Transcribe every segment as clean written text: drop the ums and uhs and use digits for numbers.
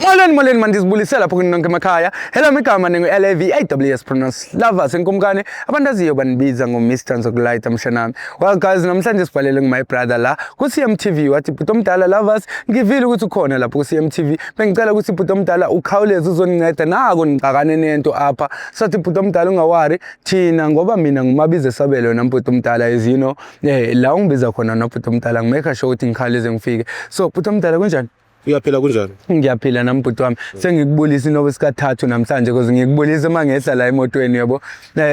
Molweni, molweni, mandizibulise lapho kuni nonke emakhaya. Hello, igama ningu-LAV AWS Pronounce Lovers Inkumkane. Abantu aziyo banibiza ngo-Mr Nzokulayita mshanami. Well guys, namhlanje sibhalele ngu-my brother la ku-CMTV. Wathi, "Bhuti omdala Lovers, ngivile ukuthi ukhona lapho ku-CMTV. Bengicela ukuthi bhuti omdala ukhawuleze uzoninceda nako ngixakane nento apha." Sathi, "Bhuti omdala, ungawari thina ngoba mina ngumabize sabelo nambhuti omdala, as you know. La ungibiza khona nobhuti omdala ngimake sure ukuthi ngikhawuleze ngifike." So bhuti omdala, kunjani? Uyaphila, kunjani? Ngiyaphila nami, bhuti wami. Sengikubulisa inobe sikathathu namhlanje because ngikubulisa uma ngehla la emotweni, yabo.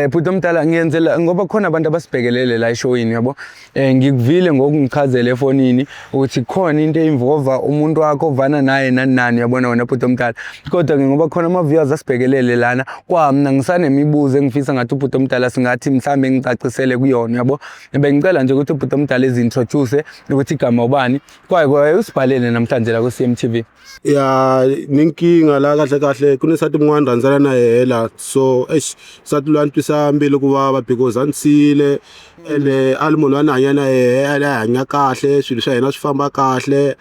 Bhuti omdala, ngiyenzela ngoba khona abantu abasibhekelele la eshowini, yabo. Ngikuvile ngokungichazela efonini ukuthi khona into e-involve umuntu wakho ovana naye nani nani, yabona wena bhuti omdala. Kodwa ke ngoba khona ama viewers asibhekelele lana, kwamna ngisanemibuzo engifisa ngathi ubhuti omdala singathi mhlambe ngicacisele kuyona, yabo. Bengicela nje ukuthi ubhuti omdala ezi-introduce ukuthi igama ubani. Kwaye kwaye usibhalele namhlanje la ku CMTV. Ya, ninkinga la kahle kahle kunesati mun'wana rhandzana na yehe la, so eish, nsati loyi a ni twisa mbilu ku vava because a ni siyile ene a li munhu a ni hanya na yehe, a hanya kahle, swilo swa hina swi famba kahle.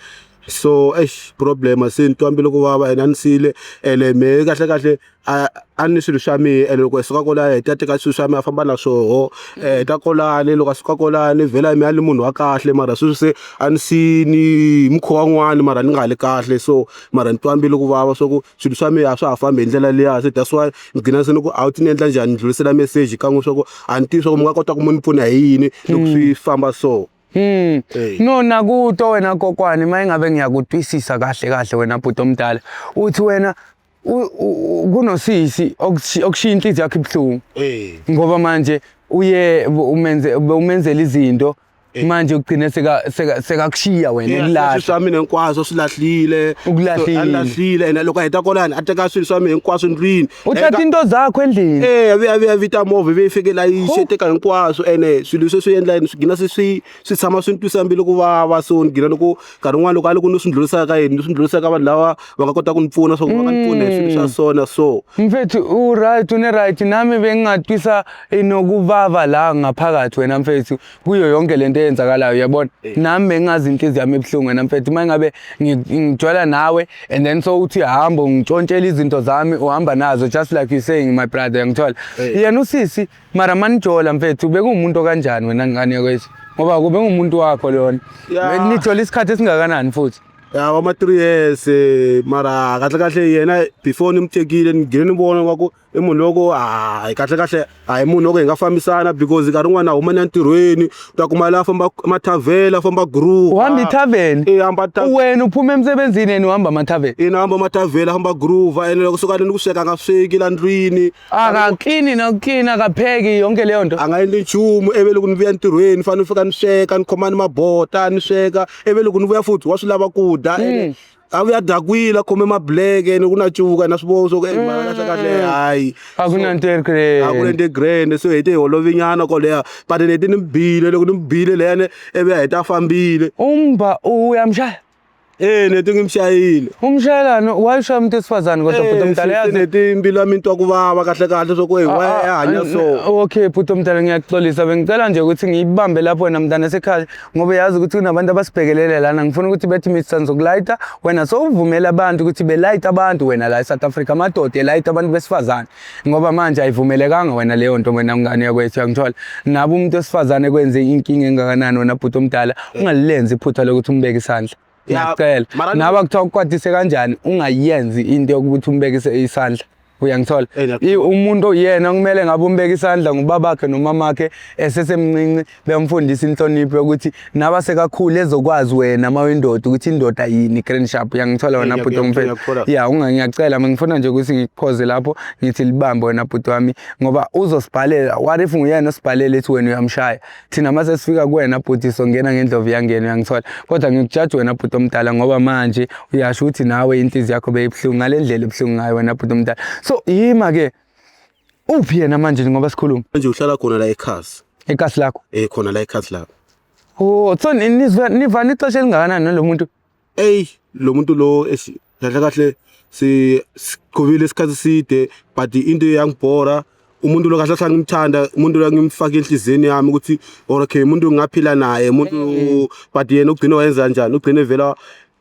So eish, problem se ni twa mbilu ku vava ene a ni siyile ene mehe kahle kahle a ni swilo swa mehe ene loko hi suka kwalaya hi ta teka swilo swa mehe a famba na swoho. Hi ta kwalani, loko a suka kwalani vhela mehe a ni munhu wa kahle, mara sweswi se a ni siyini hi mukhuva wun'wani, mara ni nga ha li kahle. So mara ni twa mbilu ku vava swa ku swilo swa mehe a swa ha fambi hi ndlela liya, se that's why ni gcina se ni ku a ni endla njhani, ni ndlhulisela meseji kan'we swa ku a ni tivi swa ku mi nga kota ku mi ni pfuna hi yini loko swi famba so. No, nakuto wena kokwani, mayingabe ngiyakutwisisa kahle kahle wena bhuti omdala. Uthi wena kunosisi okushiya inhliziyo yakho ibuhlungu. Ngoba manje uye umenze umenzela izinto, manje ugcine seka sekakushiya wena. Swilo ekulahla. Swa mina hinkwaswo swi lahlile. Ukulahlile. So, a lahlile ene loko a heta kwalani a teka swilo swa mina hinkwaswo ndlwini. Uthatha into zakho endlini. Eh, a vuya vita movha ivi yi fike la yi xeteka hinkwaswo, ene swilo leswi swi endla yini, swi gina se swi tshama swi ni twisa mbilu ku vava. So ni gina loko nkarhi wun'wani loko a loko ni swi ndlhulisaka ka yini, ni swi ndlhulisaka ka vanhu lava va nga kota ku ni pfuna swa ku va nga ni pfuna hi swilo swa so na so. Mfethu, u right, une right, nami bengingatwisa inokuvava la ngaphakathi wena mfethu kuyo yonke lento eyenzakalayo, uyabona. Nami bengazi inhliziyo yami ebuhlungu wena mfethu uma ngabe ngijwayela nawe and then so uthi hamba ungitshontshela izinto zami, uhamba nazo, just like you saying, my brother, uyangithola. Yena usisi mara manijola mfethu, bekuwumuntu okanjani wena ngane yakwethu, ngoba kube ngumuntu wakho lona? Nijola isikhathi esingakanani futhi? Ya, wa ma 3 years, mara kahle kahle yena before ni mu tekile ni gcine ni vona wa ku i munhu loko hayi, kahle kahle a hi munhu loko hi nga fambisana because nkarhi wun'wani a huma na ntirhweni, u ta kuma la famba mathavheni, a famba groove. Uhamba ithaveni? Eh, hamba Wena uphuma emsebenzini yena uhamba amathaveni? Ina, hamba mathavheni, hamba groove, ene loko suka ni ku sweka a nga sweki la ndlwini. Akaklini nokuklina, akapheki, yonke leyo nto? A nga endli nchumu. Ivi loko ni vuya ntirhweni ni fanele ni fika ni sweka, ni khoma ni mabota ni sweka, ivi loko ni vuya futhi wa swi lava ku dya, ene a vuya dakwile, a khome mableke ni ku na cuka na swi vona swo ku mara kahle kahle hayi. A ku na nto A ku na nto grand. So hi te hi holovinyana koleya, but ni hete ni bile, loko ni bile leyani ivi a heta a fambile. Umba uyamshaya? Eh, neti ngimshayile. Umshayelani? Wayishaya umuntu wesifazane kodwa bhuti omdala, yazi? Neti mbilu yami intwa ku vava kahle kahle swa ku hey, why hanya so? Okay bhuti omdala, ngiyaxolisa, bengicela nje ukuthi ngiyibambe lapho wena mntana esekhaya ngoba yazi ukuthi kunabantu abasibhekelele lana. Ngifuna ukuthi bethi Mr Nzokulayita, wena sowuvumela abantu ukuthi belayite abantu wena la e-South Africa, amadoda elayita abantu besifazane, ngoba manje ayivumelekanga wena leyo nto wena ngane yakwethu, uyangithola. Nabo umuntu wesifazane kwenze inkinga engakanani wena bhuti omdala, ungalilenzi iphutha lokuthi umbeke isandla. Ngiyacela. Naba kuthiwa ukwatise kanjani, ungayenzi into yokuthi umbekise isandla, uyangithola. Umuntu oyena kumele ngabe umbeka isandla ngubabakhe nomamakhe esesemncinci, bemfundisa inhlonipho yokuthi naba sekakhulu ezokwazi wena uma uyindoda ukuthi indoda yini, grand sharp, uyangithola wena bhuti omfethu. Ngiyakuthola. Ya, ngiyacela mina, ngifuna nje ukuthi ngikuphoze lapho, ngithi libambe wena bhuti wami ngoba uzosibhalela. What if nguyena osibhalele ethi wena uyamshaya? Thina mase sifika kuwena bhuti songena ngendlovu yangena, uyangithola. Kodwa ngikujaji wena bhuti omdala ngoba manje uyasho ukuthi nawe inhliziyo yakho beyibuhlungu ngale ndlela ebuhlungu ngayo wena bhuti omdala. So yima ke, uphi yena manje ngoba sikhuluma? Manje uhlala khona la ekhasi. Ekasi lakho? Eh, khona la ekhasi lapho. Oh, so nizwa nivana ixesha elingakanani nalo muntu? Ey, lo muntu lo kahle kahle si siqhubile isikhathi eside, but into yangibhora umuntu lo kahle kahle ngimthanda umuntu lo, ngimfaka enhliziyweni yami ukuthi or okay, umuntu ngingaphila naye umuntu, but yena ugcine wayenza kanjani, ugcine vela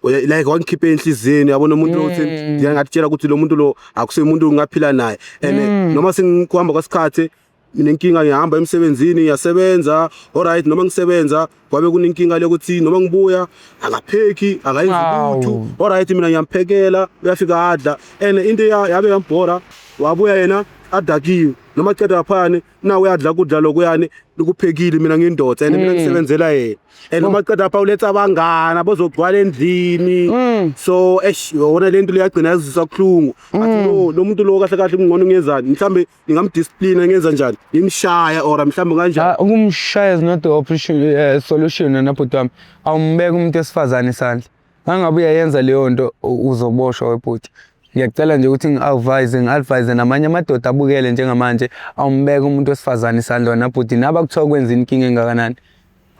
Like wangikhiphe enhliziyweni, yabona, umuntu lo uthi ngingatshela ukuthi lo muntu lo akusiye umuntu ngingaphila naye. And noma sengikuhamba kwasikhathi nginenkinga, ngihamba emsebenzini, ngiyasebenza, alright, noma ngisebenza kwabe kunenkinga lokuthi noma ngibuya akapheki, akayenzi lutho. Alright, mina ngiyamphekela, uyafika adla, and into yabe yambhora, wabuya yena adakiwe, noma ceda laphayani na uyadla kudla lokuyani likuphekile, mina ngiyindoda and mina ngisebenzela yena, and noma ceda lapha uletha abangani abazogcwala endlini. So eish, yona lento leyagcina yazisa kuhlungu, athi no, lo muntu lo kahle kahle ngcono ngiyenzani, mhlambe ngingamdiscipline, ngenza njani, ngimshaya or mhlambe kanjani? Ah, ukumshaya is not the option, solution wena bhuti wami. Awumbeka umuntu wesifazane isandla. Mangabe uyayenza leyo nto uzoboshwa webhuti. Ngiyacela nje ukuthi ngi-advise ngi-advise namanye amadoda abukele njengamanje, awumbeka umuntu wesifazane isandla wena bhuti, naba kuthiwa kwenza inkinga engakanani.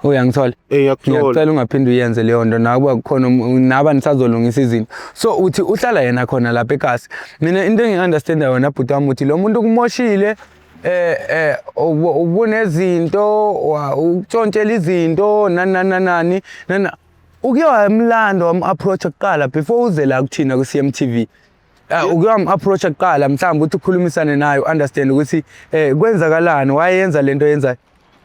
Uyangithola? Eh, ngiyakuthola. Ngiyacela ungaphinde uyenze leyo nto, nakuba kukhona naba nisazolungisa izinto. So uthi uhlala yena khona lapha ekasi. Mina into engi-understanda wena bhuti wami, uthi lo muntu ukumoshile, ubunezinto, ukutshontshela izinto, nani nani nani nani nana. Uke wamlanda, wam-approach kuqala before uze la kuthina ku-CMTV? Uke wam-approach kuqala, mhlawumbe ukuthi ukhulumisane naye, u-understand ukuthi kwenzakalani, wayenza lento yenzayo?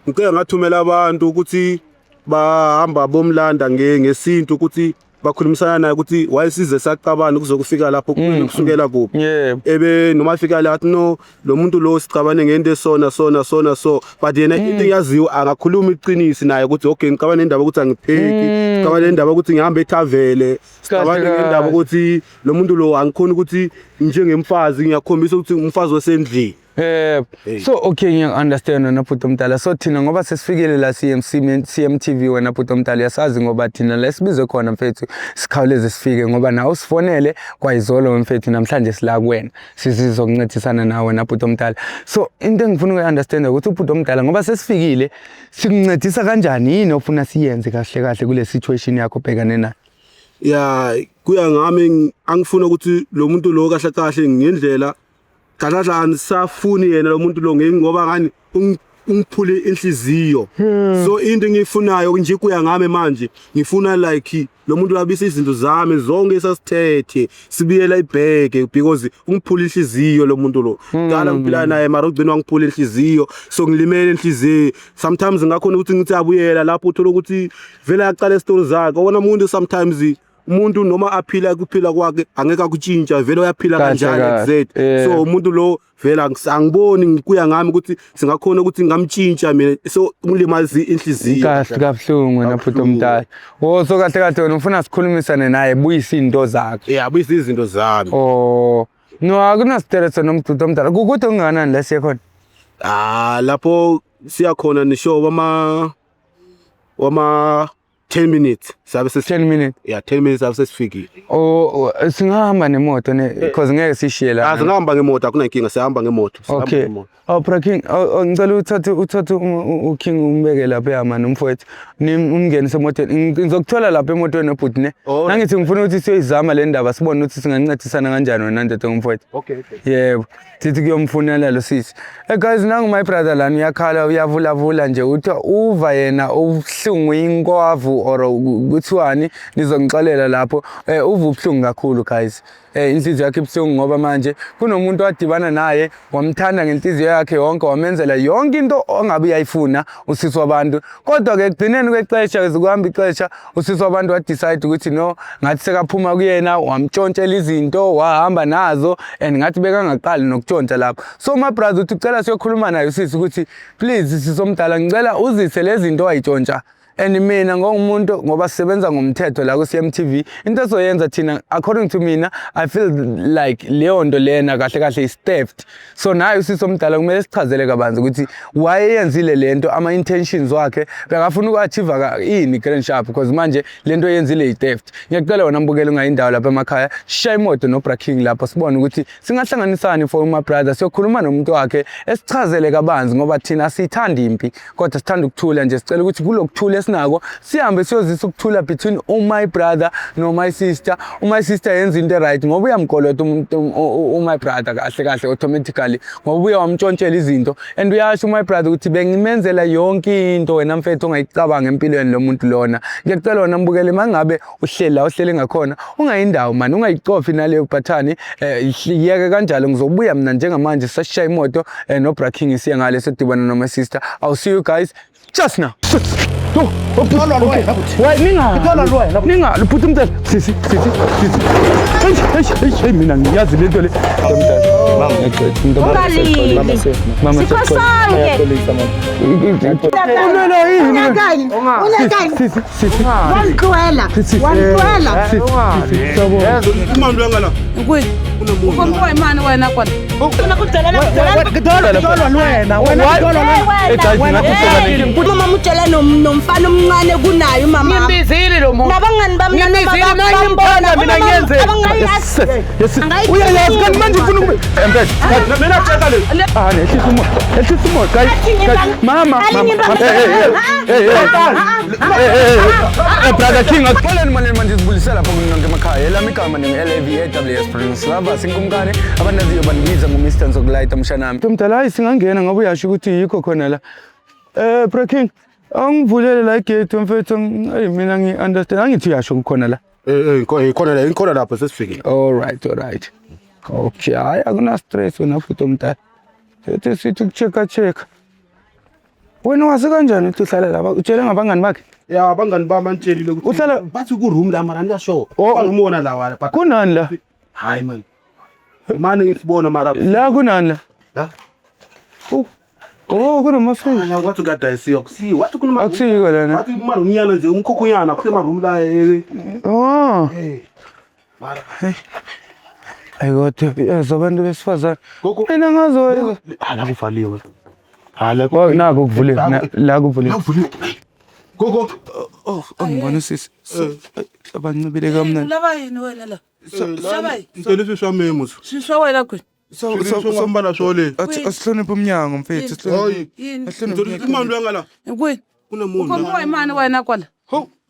Ngike ngathumela abantu ukuthi bahamba bomlanda ngesintu ukuthi bakhulumisana naye ukuthi wayesize sacabana kuzokufika lapho kusukela kuphi. Ebe noma afika la athi no, lo muntu lo sicabane ngento esona sona sona, so but yena into engiyaziyo angakhuluma iqinisi naye ukuthi okay, ngicabane indaba ukuthi angipheki, ngicabane indaba ukuthi ngihamba ethavele, sicabane ngendaba ukuthi lo muntu lo angikhoni ukuthi njengemfazi ngiyakhombisa ukuthi umfazi wasendlini. Hey. So okay, ngiya-understand wena bhuti omdala. So thina ngoba sesifikile la CMC CMTV, wena bhuti omdala uyasazi ngoba thina la sibizwe khona mfethu sikhawuleze sifike ngoba nawe usifonele kwayizolo mfethu, namhlanje sila kuwena sizokuncedisana nawe wena bhuti omdala. So into engifuna ukuyi-understand ukuthi ubhuti omdala, ngoba sesifikile, sikuncedisa kanjani? Yini ofuna siyenze kahle kahle kule situation yakho obhekane nayo? Ya, kuya ngami, angifuna ukuthi lo muntu lo kahle kahle ngendlela kahle kahle angisafuni yena lo muntu lo ngoba ngani ungiphule inhliziyo. So into engiyifunayo nje kuya ngami manje, ngifuna like lo muntu abise izinto zami zonke esasithethe, sibiyela ibheke, because ungiphula inhliziyo lo muntu lo. Dala ngiphila naye, mara ugcina wangiphula inhliziyo, so ngilimele inhliziyo. Sometimes ngakhona ukuthi ngithi abuyela lapho, uthola ukuthi vele aqala isitori zakhe wona umuntu. Sometimes umuntu noma aphila kuphila kwakhe angeke akutshintsha, vele uyaphila Kahle kanjalo kahle. exact. So umuntu lo vele angiboni kuya ngami ukuthi singakhona ukuthi ngamtshintsha mina, so ngilimazi inhliziyo. Kahle, kabuhlungu wena bhuti Kabuhlungu. omdala. Oh, so kahle kahle wena ufuna sikhulumisane naye, buyise into zakhe? Yeah, buyisa izinto zami. Oh no, akunasiterese nomdudo omdala. Kukude kungakanani la siye khona? Ah, lapho siya khona nisho wama 10 minutes sabe sesi 10 minutes? Yeah, 10 minutes sabe sesifikile. Oh, singahamba nemoto ne, because ngeke sishiye la. Ah, singahamba ngemoto, akunankinga, sihamba ngemoto, sihamba ngemoto. Oh, bra King, oh, ngicela uthathe uKing umbeke lapha yama nomfowethu. Umngenise emotweni. Ngizokuthola lapha emotweni nobhuti ne. Alright. Nangithi ngifuna ukuthi siyoyizama le ndaba, sibone ukuthi singancedisana kanjani wena ndoda ngomfowethu. Okay. Yebo. Sithi kuyomfunela lo sisi. Hey guys, nangu my brother lana uyakhala, uyavulavula nje, uthi uva yena ubuhlungu inkwavu or kuthiwani, nizongixolela lapho. Uva ubuhlungu kakhulu guys. Inhliziyo yakhe ibuhlungu ngoba manje kunomuntu wadibana naye, wamthanda ngenhliziyo yakhe yonke, wamenzela yonke into ongabe uyayifuna usisi wabantu, kodwa ke ekugcineni kwexesha, kuhamba ixesha, usisi wabantu wadecide ukuthi no, ngathi sekaphuma kuyena, wamtshontshela izinto, wahamba nazo, and ngathi bekangaqali nokutshontsha lapho. So my brother uthi ucela siyokhuluma naye usisi ukuthi please sisi omdala, ngicela uzise lezi zinto wayitshontsha. And mina ngongumuntu, ngoba sisebenza ngomthetho la ku-CMTV, into esoyenza thina, according to mina, I feel like leyo nto lena kahle kahle is theft. So naye usisi omdala kumele sichazele kabanzi ukuthi wayeyenzile lento, ama-intentions wakhe bekafuna uku-achieve ini grand sharp, because manje lento yenzile i-theft. Ngiyacela wena mbukeli ungayindawo lapha emakhaya, shaya imoto noBra King lapho, sibone ukuthi singahlanganisani for my brother, siyokhuluma nomuntu wakhe esichazele kabanzi, ngoba thina asiyithandi impi kodwa sithanda ukuthula nje. Sicela ukuthi kulokuthula. esinako sihambe siyozisa ukuthula between my brother no my sister. My sister yenza into right ngoba uyamkolota my brother kahle kahle automatically ngoba uye wamtshontshela izinto and uyasho my brother ukuthi bengimenzela yonke into wena mfethu ongayicabanga empilweni lo muntu lona. Ngiyacela wena mbukele mangabe uhleli la uhleli ngakhona ungayindawo man, ungayicofi naleyo bhathani, yeke kanjalo. Ngizobuya mina njengamanje sasishaya imoto no Bra King siya ngale sedibana no my sister. I'll see you guys just now. Okay. Ninga ninga bhuti umntana, sisi sisi sisi, hey hey hey, mina ngiyazi lento le. Ungalili. Mama. Sikho sonke. Ulwela yini? Unyakani? Unyakani? Sisi sisi. Wangixwela. Wangixwela. Sisi sisi, sawubona. Imali yangala. Kwihi? U khomiwa hi mani wena kwala? Hey guys, ngathi soba nenkinga. Umama utshela nomfana omncane kunaye umama. Ngimbizile lo muntu. Nabangani bami Ngimbizile, mina ngimthanda, mina ngiyenze. Yes, yes. Uyayazi kanti manje ufuna ukube empela. Mina tshela le. Ah, nehlisa umoya. Ehlisa umoya, guys. Guys, mama, mama. Hey, hey, hey. Hey, hey. Hey, hey, hey. Brother King, akuxoleni manje manje sibulisela lapho kunonke emakhaya. Elami igama ningu-LAVAWS Prince Lava Sinkumkani. Abanaziyo bandibiza ngo-Mr. Nzokulayita mshanami. Mdala, hayi singangena ngoba uyasho ukuthi yikho khona la. Bra King, angivulele la igate mfethu. Hey, mina ngi-understand. Angithi uyasho kukhona la. Eh eh, ikhona la, ikhona lapho sesifikile. All right, all right. Okay, hayi akuna stress wena futhi omdala. Sithi sithi ukuchecka check. Wena wazi kanjani ukuthi uhlala lapha? Utshele ngabangani bakhe? Ya, abangani bami antshelile ukuthi bathi ku room la, mara ngiyasho. Oh. Bangimona la wala but Kunani la? Hayi man. Manje ngisibona mara La kunani la? La? Oh, oh kunamafriji. Ya, wathi kadayisiwa kusiwa. Wathi kunama Akusiko lana. Wathi kumarunyana nje umkhokhunyana kusema la. Oh. Eh. Mara Ayi kodwa yazi abantu besifazane. Gogo. Mina ngazo. Hala kuvaliwe. Hala. Oh, nako kuvuliwe. La kuvuliwe. Kuvuliwe. Gogo. Oh, angibona sisi. Abancibile kamnandi. Lava yini wena la? Lava yini? Ngicela isiswa memo. Swi swa wena kwihi? Sombala sole. Asihloniphe umnyango mfethu. Hayi. Yini? Imali yangala. Kwihi? U Kunemuntu. khomiwa hi mani wena kwala?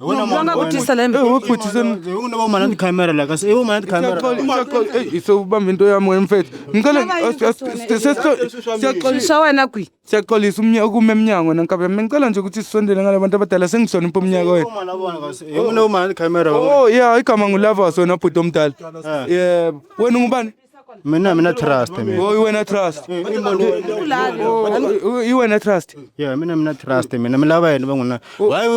Wa nga ku tisa lembe. Eh, webhuti sen Unobomana tikhamera la kasi iwomana tikhamera. Sewubamba into yami wena mfethu. Ngicela Swi swa wena kwihi? siyaxolisa ukuma emnyango nankabe. Mina ngicela nje ukuthi sisondele ngala bantu abadala, sengihlonipha umnyaka wena. Unobomana tikhamera. Oh yeah, igama nguLavas wena bhuti omdala. Yebo. Wena ungubani? Mina trust mina. Oh, wena trust. Oh, iwena trust. Yeah, mina trust mina. Mina lava yena vanguna. Why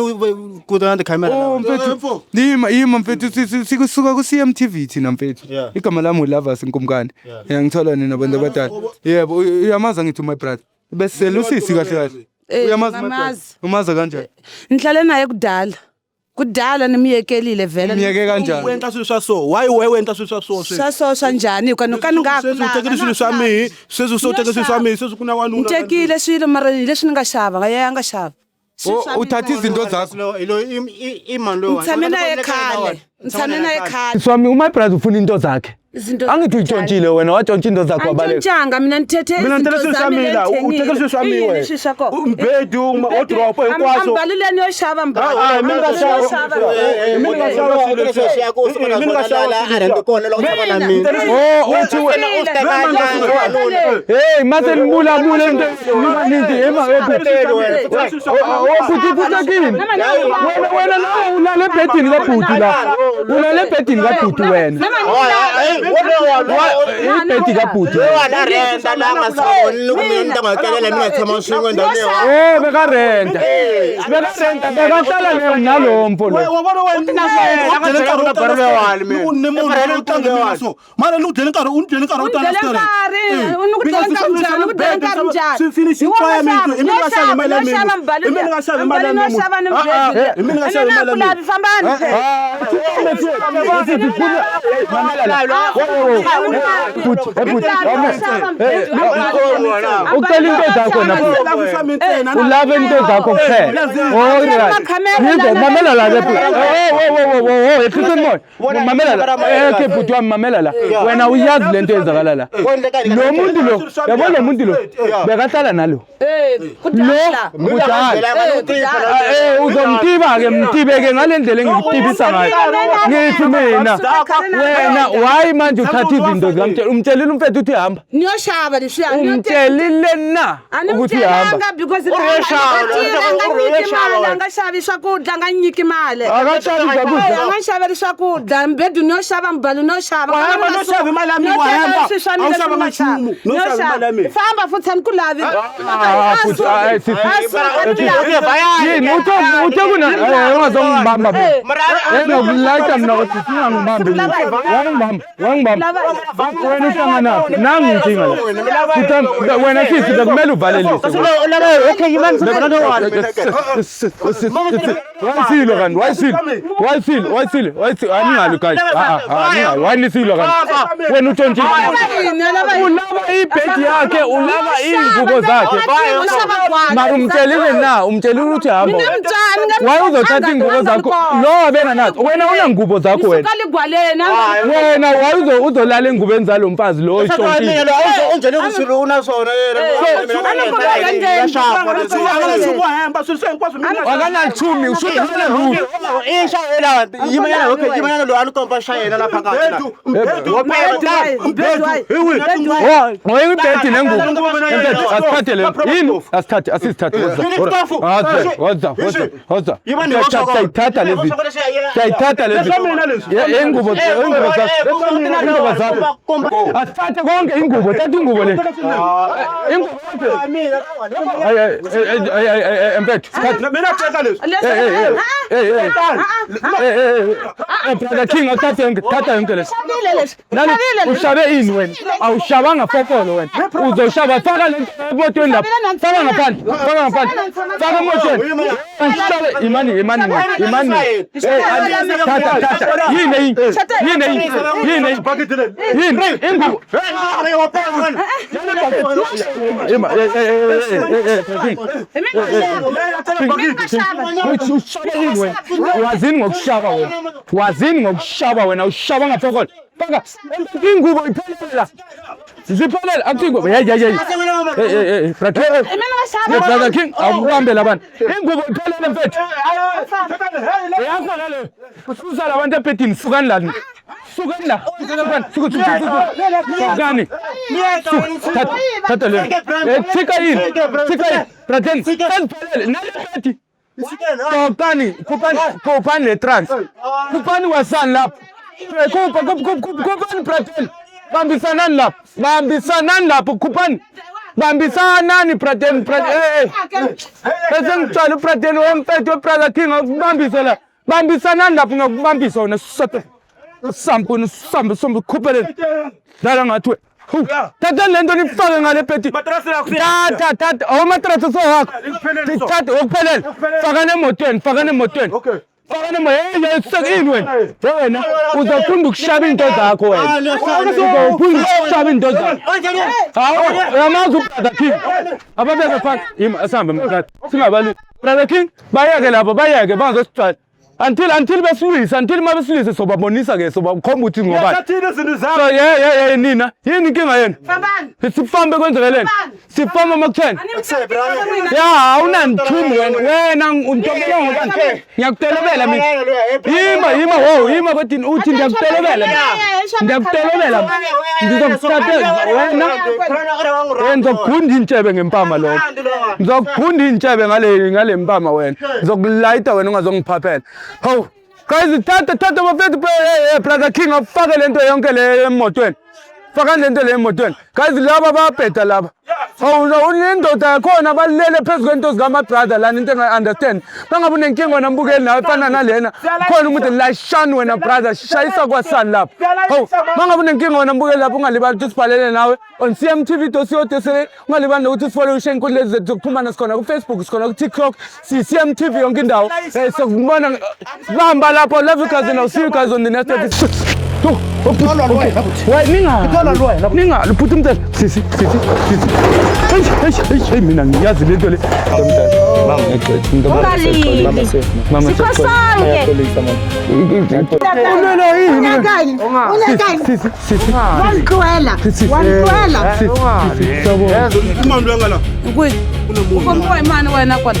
kuta na tikhamera? Oh mfethu. Yima yima mfethu, sikusuka ku CMTV thina mfethu. Yeah. Igama lami uLavas Nkumkani. Ngiyangithola nina bantu abadala. Yebo, uyamazi ngithi my brother. Bese lusisi kahle kahle. Eh, Uyamazi my brother? ngiyamazi. Umazi kanjani? Nihlale naye kudala. Kudala nimyekelile vele. Umyeke kanjani? Wenta swilo so. Why we wenta swilo so? Swa so swa njhani? Ka ni nga Sweswi u tekile swilo swa mihi, sweswi se u teke swilo swa mihi, sweswi ku na wanuna. Ni tekile swilo mara hi leswi ni nga xava, nga ya nga xava. Swilo swa Oh, uthatha mina. izinto zakho. Ilo imani lo. Ni tshame na ye khale. Ni tshame na ye khale. Swami, my brother ufuna into zakhe. Izinto Angithi uyitshontshile wena, watshontsha into zakho wabaleka. Antshontshanga mina, nithethe Mina izinto ngithethe swilo swa zami mina, lengithengile. u teke swilo swa mina I yini wena. swilo swa kona? Umbhedi, wardrobe hinkwaswo. Ambali leni yo xava mbali. Ah, mina nga xava. Yo xava. Mina nga xava swilo Oh, uthi wena Hey, mase nibula bula into nithi ema Oh, bhuti uthekile. Wena wena la ulale ebhedini kabhuti la. Ulale ebhedini kabhuti wena. Ibhedi kabhuti. Eh, bekarenta. Bekarenta, bekahlala nalo mfo lo. Wa vona wena ni munhu loyi u tlange mina so mara ni ku byele nkarhi, u ni byele nkarhi wo tala. Undlele nkarhi, u ni ku byele nkarhi njhani, u ku byele nkarhi njhani? Swi finish hinkwayo ya mina, i mina nga xava mali ya Yo mina. xava mbali I mina nga xava mali ya yo mina. xava ni Ah, ah, mbhedi. i mina nga xava mali ya mina. Fambani phela. Bhuti, bhuti, ucela into zakho na ulave into zakho kuphela. Alright. Mamela la bhuti. Oh, ehlise moya. Mamela la. Okay bhuti wami mamela la. Wena uyazi lento eyenzakala la. Lo muntu lo, yabo lo muntu lo bekahlala nalo. Lo kudala. Uzomtiba ke mtibeke ngale ndlela engikutibisa ngayo. Ngithi mina wena why manje uthatha izinto zikamtshela umtshelile umfethu uthi hamba. Niyoshaba leswiya. Umtshelile na ukuthi hamba. Because nga xavi swakudya nga nyiki mali. Akaxavi swakudya. Nga xaveli swakudya mbedu no xava mbalo no xava. Wahamba no xava imali yami wahamba. Awuxava nchumu. No xava imali yami. Famba futhi aniku lavi. Yini uthe kuna ungazongibamba mina. Nginokulayita mina ukuthi singangibambi mina. Wangibamba. Wena uhlanganaphi? Nangu inkinga la. Wena sisi bekumele uvalelise. Okay, yimani Wayisilo kanti, wayisilo. Aningali guys. Aningali. Wayinisilo kanti. Wena utshontshile. Ulaba ibhedi yakhe, ulaba iy'ngubo zakhe. Mara umtshelile na, umtshelile ukuthi hamba. Why uzothatha iy'ngubo zakho? Lo abenanazo. Wena unangubo zakho wena. Wena why uzolala engubeni zalo mfazi lo otshontshile? Akanalithumi, ushuthi akanalutho. Ibhedi nengubo. Asithathe le. Yini? Asithathe, asizithathe. Woza. Siyayithatha lezi. Siyayithatha lezi. Ingubo zakho. Asithathe konke ingubo, thatha ingubo le. Ingubo. Ay mfethu. Mina tsheka lezi. Brother King, awuthathe yonke, thatha yonke lesi. Ushabe ini wena? Awushabanga fokolo wena. Uzoshaba faka le emotweni lapha. Faka ngaphandle, faka ngaphandle. Faka emotweni. Ushabe imani. Thatha. Yini? Yini? Ingubo. Ima, wazini ngokushaba wena ushaba ngafokolo. Faka ingubo iphelele la. Ziphelele akuthi ingubo. Hey. Brother King, awubambe labantu. Ingubo iphelele mfethu. Yakho nale. Ususa labantu ebhedini sukani la. Sukani la. Sukani. Thatha le. Thika yini? Brother, seziphelele nale bhedi. Tokani, kupani le trans. Kupani wasani lapho. Kupani braten. Bambisanani lapho kupani. Bambisanani braten. Bese ngitshela ubraten womfethu webrother King ngokubambisa la. Bambisanani lapho ngokubambisa wena sisathe. Sampu sambu khuphele. Dlala ngathi we. Thatha le nto nifake ngale bhedi. Thatha awumatrasi sowakho. Thatha okuphelele. Fakani emotweni. Fakani emotweni. Hey, wena. Wena uzofunda ukushaba into zakho wena. Uzofunda ukushaba into zakho. Hawu, uyamazi uBrother King. Ababeke phansi. Yima asihambe mkhulu. Singabali. Brother King, bayeke lapho, bayeke bangazosijwayela. Until besilwisa, until mabesilwisa sobabonisa ke sobakhomba ukuthi ngobani. So yeah nina, yini inkinga yenu? Sifambe kwenzekeleni? Sifambe makutheni? Ya, awunanthumi wena. Wena untombela ngobani? Ngiyakutelebela mina. Yima wo, yima kodini uthi ngiyakutelebela. Ngiyakutelebela. Ngizokuthatha wena. Ngizokugunda intshebe ngempama lokho. Ngizokugunda intshebe ngale mpama wena. Ngizokulayita wena ungazongiphaphela. Hawu, guys, thatha bafethu Brother King afake lento yonke le emotweni. Fakani lento le emotweni. Guys, laba bayabheda laba. Hawu, unendoda yakhona balele phezu kwento zikama brother lana into engayi-understand. Mangabe unenkinga wena mbukeli nawe efana nalena. Khona umuntu layishani wena brother, shayisa kwasani lapho. Hawu, mangabe unenkinga wena mbukeli lapho ungalibali ukuthi sibhalele nawe on cmtv.co.za. Ungalibali nokuthi sifollow inkundla zethu zokuxhumana, sikhona ku-Facebook, sikhona ku-TikTok, si-CMTV yonke indawo. Sokubona bamba lapho. Love you guys and I'll see you guys on the next episode. Why ninga? Ninga, luphuthi umntana. Sisi, sisi, sisi. Eish, eish, eish, hey mina ngiyazi lento le. Ungalili. Mama Sikho sonke. Ulwela yini? Unyakani? Unyakani? Sisi, sisi. Wangixwela. Wangixwela. Sisi, sisi. Sawubona. Imali loyi a nga la Kwihi? U kombiwa hi mani wena kwala?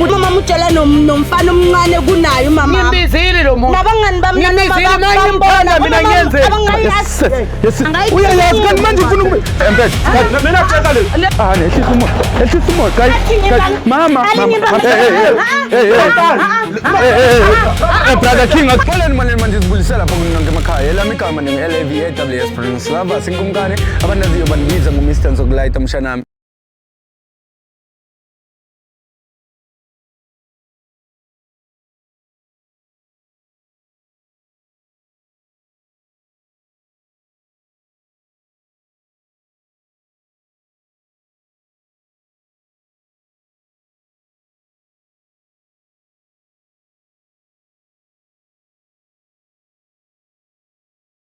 Mama mutshela nomfana omncane kunaye umama. Ngimbizile lo muntu. Nabangani bami Ngimbizile, mina ngimthanda, mina ngiyenze. Yes, yes. Uyayazi kanti manje ufuna ukube. Empela. mina teka le Ah, nehlisa umoya. Ehlisa umoya, guys. Guys, mama, mama. Hey, hey, hey. Hey, hey. Hey, hey, hey. Brother King, akutholeni manje manje sibulisela lapho nonke emakhaya. Elami igama ningu-LAVAWS Prince Lava, sinkumkani. Abandaziyo bandibiza ngo-Mr. Nzokulayita mshanami.